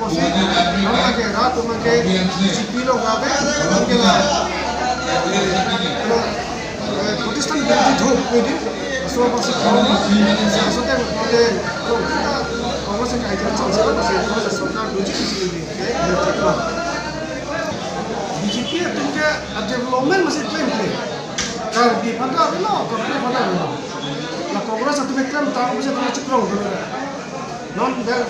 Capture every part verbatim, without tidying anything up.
apotsi, ram lake rat, ram lake G P lo kave, ram ke la, eh, Protestant Baptist Home, eh, di, So, masih kalau, saya sudah mengatakan, kalau kita, kalau saya kaitkan sama sekali, masih kalau saya suka, lucu di sini, kayak gitu. B J P atum ke development masih klaim-klaim. Karbi aphan ta avelo, Karbi aphan ta avelo. La Congress atum ke klem ta, bisa ta chekrong dulu. Non dak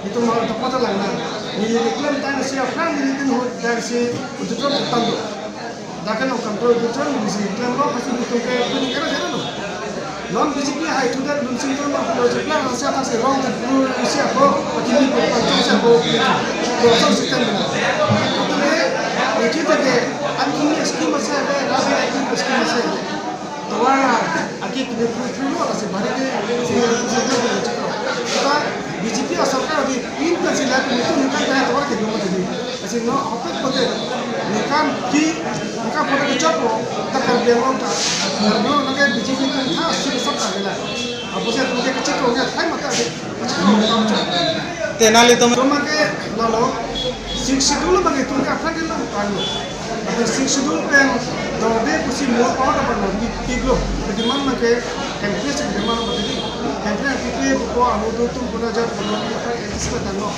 itum mau tempat lang na. Neli klem ta si aphrang neli tin hut dak si ututrop tando. Dak kan okam pro ututrop neli si klemlo, pasti itum ke pun kera kera lo. Non B J P hai tu dak dun sing tu ma lo jepla rasa atas ke rong tu dulu isi ako, pati ni ko panjang si ako, ko so system na. Itu ke, itu ke, an ini scheme masih ada, rasa ini scheme masih ada. Tovar aki kini pru pru lo, lasi bari ke si si si si si. Kita B J P asarkar di pin pen si la kini tu ningkan kaya tovar ke dulu tadi. Lasi no apet pote ningkan ki ningkan pote ke choklo, ta Karbi Anglong ta. Karbi Anglong ta ke B J P kan ta si sab ta ke la. Apo si atum ke kecil ko ke thai mata ke. Te nanglitum. Cuma ke lalo, Sixth Schedule abang itum ke aphrang ke lang palo. Lapen Sixth Schedule pen dorde pusi mo order abang lo, pi, piglo. Demand abang ke, M P S demand abang tadi. M P S P P ko anu do tum puna jat puna ni apa exist na tanglo.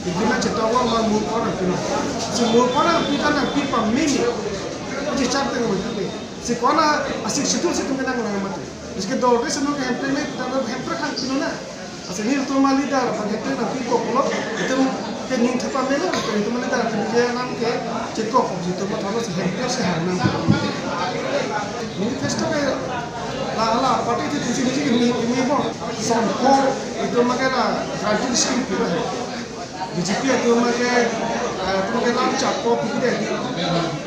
Implement chetong abang mo order pilo. Si mo order pi ta nangpi pameme. Pusi chap teng mo pi. Si kona a Sixth Schedule si itum ke nang lang mati. Iske dorde si non ke hemprek me, tanglo hemprek hang pilo na. Lasi nelitum a leader, abang hemprek nangpi kok lo, itum ke ning thepa melo, itum a leader, itum ke nang ke chekok, itum thalo si hemprek si hang nang. Manifesto ke la, la, party ti tinsi tinsi ke mi, mi bo, songko, itum ke la, granting scheme pilo hai. B J P atum ke, eh, atum ke lam chak ko pi de,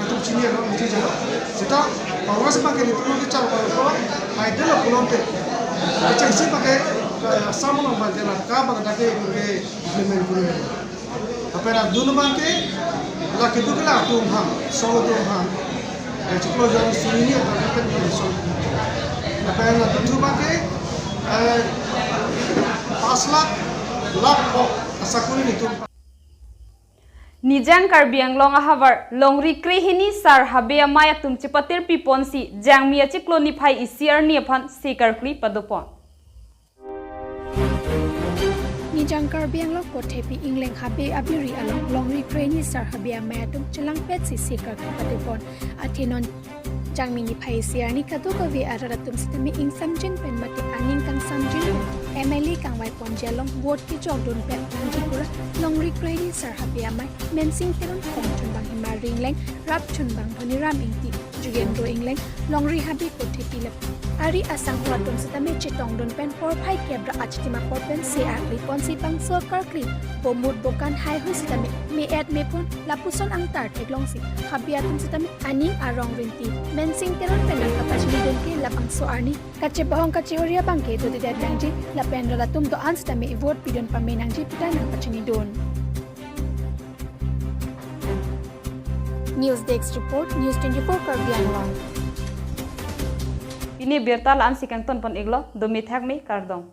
atum chini lo, chini lo. Seta, Congress abang ke itum ke chak ko, hai de lo pulote. Kechengsi abang ke, eh, Assam along abang ke la ka abang dak ke implement kuri. Lapen adun abang ke la kedo ke la atum ha, solo atum ha. Eh, chiklo jon sini abang ke pen solo. Lapen adun thu abang ke, eh, pas lakh, lakh ko asakuri nelitum. Nijang Karbi Anglong ahavar Longri Krehini Sar Habe Amei atum chepatirpi ponsi Jangmi achiklo niphai isi arni aphan sekarkli padopon. Nijang Karbi Anglong Kothepi Ingleng Habe Abiri along Longri Krehini Sar Habe Amei atum chelangpetsi sekarkli padopon. Athe non Jangmi niphai isi arni kadokave arat atum sitame ingsamjin pen mate aning kangsamjin pen M L A kangvai ponji along vote kejokdun pen nangji pura Longri Krehini Sar Habe Amei, Mensing Teron, Kongchunbang Himari Ingleng, Rapchunbang Dhoniram Ingti, Jugendro Ingleng, Longri Habe Kothepi lapen ari asangho atum sitame chetongdun pen porphai kep ra achitim apor pen sekarkli ponsi bangso karkli bomut bokan haihui sitame me-et mepon lapuson angtar theklongsi Habe atum sitame aning arong rinti Mensing Teron pen nangkapachinidun ke labangso arni kachepahong kachihori abang ke dodedet nangji lapen rat atum do-an sitame vote pidun pame nangji pu ta nangpachinidun. News Desk Report, News twenty-four Karbi Anglong. Pini abirta la-ansi kangtonpon-iklo, dome thakme, kardom.